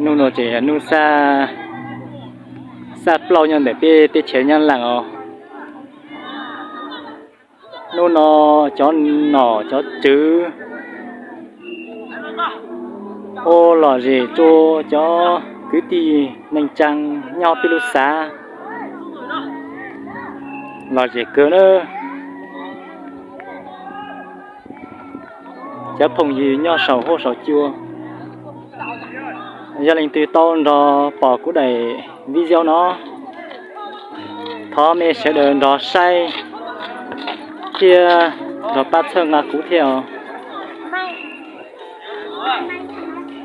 Hnub no ces yog hnub xaj plaub nyob ntawm peb teb chaws Nyab Laj os. Hnub no cov nom cov tswv ua lom zem rua cov kwv tij neej tsaa nyob peb lub xav, lom zem kawg nawb. Cov phooj ywg nyob saum huab saum cua, yog leej twg tau nrog pom kuv daim video no, thov mej sawv daws nrog saib thiab nrog pab txhawb nqa kuv thiab os.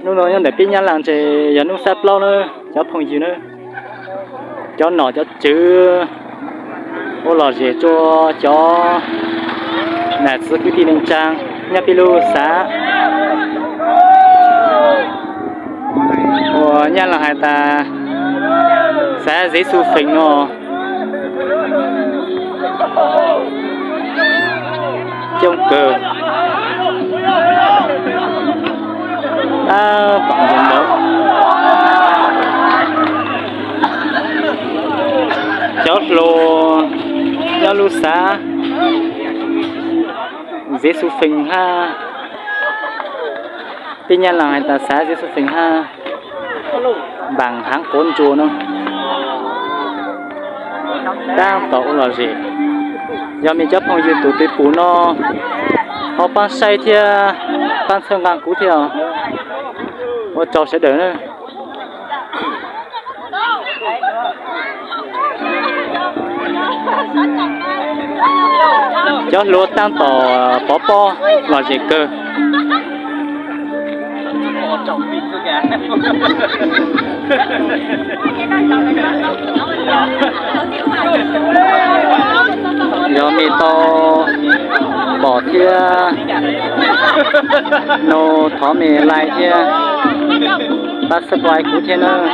Hnub no nyob ntawm peb Nyab Laj ces yog hnub xab plaub na, cov phooj ywg na, cov nom cov tswv ua lom zem rua cov nam txiv kwv tij neej tsaa nyob peb lub xav, uas Nyab Laj has tas xav Zeb Xu Feem no. Coob kawg. Tab tom nkaus. Cov hluas nyob lub xav Zeb Xu Feem hab, peb Nyab Laj has tas xav Zeb Xu Feem hab, npaam haav quav ntsua no. Tab tom ua lom zem. Yog mej cov phooj ywg tus twg pum no, ho paab saib thiab paab txhawb nqa kuv thiab. Ua tsaug sawv daws na. Cov hluas tab tom pov pob lom zem kawg. Yog mej tau pom thiab no, thov mej like thiab pab subscribe kuv thiab nawb.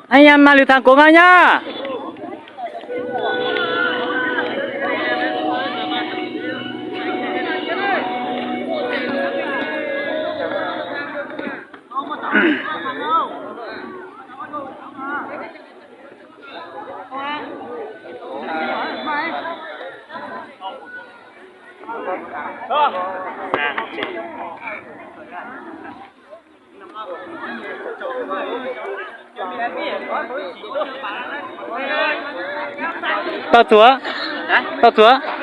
Ai ya, mas lwm thaj kov nqa nyab. Tau txuas, tau txuas.